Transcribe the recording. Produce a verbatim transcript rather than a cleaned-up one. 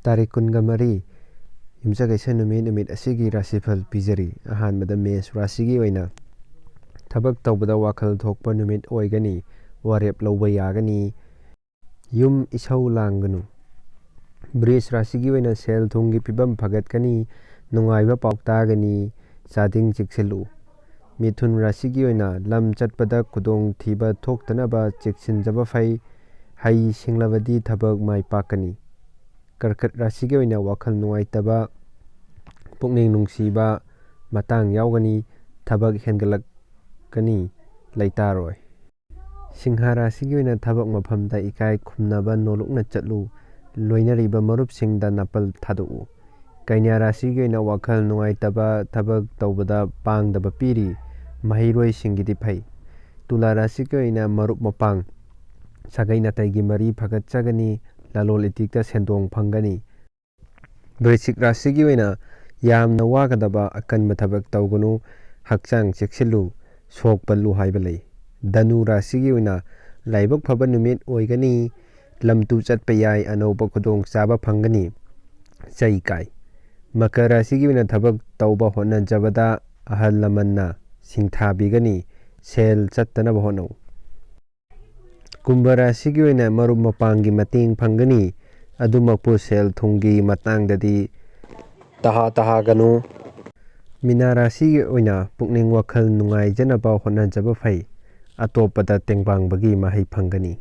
ꯇꯥꯔꯤꯛ ꯀꯨꯟꯒ ꯃꯔꯤ, ꯌꯨꯝꯁꯀꯩꯁ ꯅꯨꯃꯤꯠ, ꯅꯨꯃꯤꯠ ꯑꯁꯤꯒꯤ ꯔꯥꯁꯤꯐꯜ ꯄꯤꯖꯔꯤ꯫ ꯑꯍꯥꯟꯕꯗ ꯃꯦꯁ ꯔꯥꯁꯤꯒꯤ ꯑꯣꯏꯅ ꯊꯕꯛ ꯇꯧꯕꯗ ꯋꯥꯈꯜ ꯊꯣꯛꯄ ꯅꯨꯃꯤꯠ ꯑꯣꯏꯒꯅꯤ꯫ ꯋꯥꯔꯦꯞ ꯂꯧꯕ ꯌꯥꯒꯅꯤ꯫ ꯌꯨꯝ ꯏꯁꯧ ꯂꯥꯡꯒꯅꯨ꯫ ꯕ꯭ꯔꯤꯖ ꯔꯥꯁꯤꯒꯤ ꯑꯣꯏꯅ ꯁꯦꯜ ꯊꯨꯝꯒꯤ ꯐꯤꯕꯝ ꯐꯒꯠꯀꯅꯤ꯫ ꯅꯨꯡꯉꯥꯏꯕ ꯄꯥꯎ ꯇꯥꯒꯅꯤ꯫ ꯆꯥꯗꯤꯡ ꯆꯦꯛꯁꯤꯜꯂꯨ꯫ ꯃꯤꯊꯨꯟ ꯔꯥꯁꯤꯒꯤ ꯑꯣꯏꯅ ꯂꯝ ꯆꯠꯄꯗ ꯈꯨꯗꯣꯡꯊꯤꯕ ꯊꯣꯛꯇꯅꯕ ꯆꯦꯛꯁꯤꯟꯖꯕ ꯐꯩ꯫ ꯍꯩ ꯁꯤꯡꯂꯕꯗꯤ ꯊꯕꯛ ꯃꯥꯏ ꯄꯥꯛꯀꯅꯤ꯫ ꯀꯔꯀꯠ ꯔꯥꯁꯤꯒꯤ ꯑꯣꯏꯅ ꯋꯥꯈꯜ ꯅꯨꯡꯉꯥꯏꯇꯕ, ꯄꯨꯛꯅꯤꯡ ꯅꯨꯡꯁꯤꯕ ꯃꯇꯥꯡ ꯌꯥꯎꯒꯅꯤ꯫ ꯊꯕꯛ ꯍꯦꯟꯒꯠꯂꯛꯀꯅꯤ, ꯂꯩꯇꯥꯔꯣꯏ꯫ ꯁꯤꯡꯍ ꯔꯥꯁꯤꯒꯤ ꯑꯣꯏꯅ ꯊꯕꯛ ꯃꯐꯝꯗ ꯏꯀꯥꯏ ꯈꯨꯝꯅꯕ ꯅꯣꯂꯨꯛꯅ ꯆꯠꯂꯨ꯫ ꯂꯣꯏꯅꯔꯤꯕ ꯃꯔꯨꯞꯁꯤꯡꯗ ꯅꯥꯄꯜ ꯊꯥꯗꯣꯛꯎ꯫ ꯀꯩꯅ꯭ꯌꯥ ꯔꯥꯁꯤꯒꯤ ꯑꯣꯏꯅ ꯋꯥꯈꯜ ꯅꯨꯡꯉꯥꯏꯇꯕ, ꯊꯕꯛ ꯇꯧꯕꯗ ꯄꯥꯡꯗꯕ ꯄꯤꯔꯤ꯫ ꯃꯍꯩꯔꯣꯏꯁꯤꯡꯒꯤꯗꯤ ꯐꯩ꯫ ꯇꯨꯂꯥ ꯔꯥꯁꯤꯒꯤ ꯑꯣꯏꯅ ꯃꯔꯨꯞ ꯃꯄꯥꯡ, ꯁꯥꯒꯩ ꯅꯥꯇꯩꯒꯤ ꯃꯔꯤ ꯐꯒꯠꯆꯒꯅꯤ꯫ ꯂꯂꯣꯟ ꯏꯇꯤꯛꯇ ꯁꯦꯟꯗꯣꯡ ꯐꯪꯒꯅꯤ꯫ ꯕ꯭ꯔꯤꯁꯤꯛ ꯔꯥꯁꯤꯒꯤ ꯑꯣꯏꯅ ꯌꯥꯝꯅ ꯋꯥꯒꯗꯕ ꯑꯀꯟꯕ ꯊꯕꯛ ꯇꯧꯒꯅꯨ꯫ ꯍꯛꯆꯥꯡ ꯆꯦꯛꯁꯤꯜꯂꯨ, ꯁꯣꯛ ꯄꯜꯂꯨ ꯍꯥꯏꯕ ꯂꯩ꯫ ꯙꯅꯨ ꯔꯥꯁꯤꯒꯤ ꯑꯣꯏꯅ ꯂꯥꯏꯕꯛ ꯐꯕ ꯅꯨꯃꯤꯠ ꯑꯣꯏꯒꯅꯤ꯫ ꯂꯝ ꯇꯨ ꯆꯠꯄ ꯌꯥꯏ, ꯑꯅꯧꯕ ꯈꯨꯗꯣꯡꯆꯥꯕ ꯐꯪꯒꯅꯤ꯫ ꯆꯩ ꯀꯥꯏ꯫ ꯃꯀꯔ ꯔꯥꯁꯤꯒꯤ ꯑꯣꯏꯅ ꯊꯕꯛ ꯇꯧꯕ ꯍꯣꯠꯅꯖꯕꯗ ꯑꯍꯜ ꯂꯃꯟꯅ ꯁꯤꯡꯊꯥꯕꯤꯒꯅꯤ꯫ ꯁꯦꯜ ꯆꯠꯇꯅꯕ ꯍꯣꯠꯅꯧ꯫ ꯀꯨꯝꯚ ꯔꯥꯁꯤꯒꯤ ꯑꯣꯏꯅ ꯃꯔꯨꯞ ꯃꯄꯥꯡꯒꯤ ꯃꯇꯦꯡ ꯐꯪꯒꯅꯤ꯫ ꯑꯗꯨꯃꯛꯄꯨ ꯁꯦꯜ ꯊꯨꯝꯒꯤ ꯃꯇꯥꯡꯗꯗꯤ ꯇꯍꯥ ꯇꯍꯥꯒꯅꯨ꯫ ꯃꯤꯅꯥ ꯔꯥꯁꯤꯒꯤ ꯑꯣꯏꯅ ꯄꯨꯛꯅꯤꯡ ꯋꯥꯈꯜ ꯅꯨꯡꯉꯥꯏꯖꯅꯕ ꯍꯣꯠꯅꯖꯕ ꯐꯩ꯫ ꯑꯇꯣꯞꯄꯗ ꯇꯦꯡꯕꯥꯡꯕꯒꯤ ꯃꯍꯩ ꯐꯪꯒꯅꯤ꯫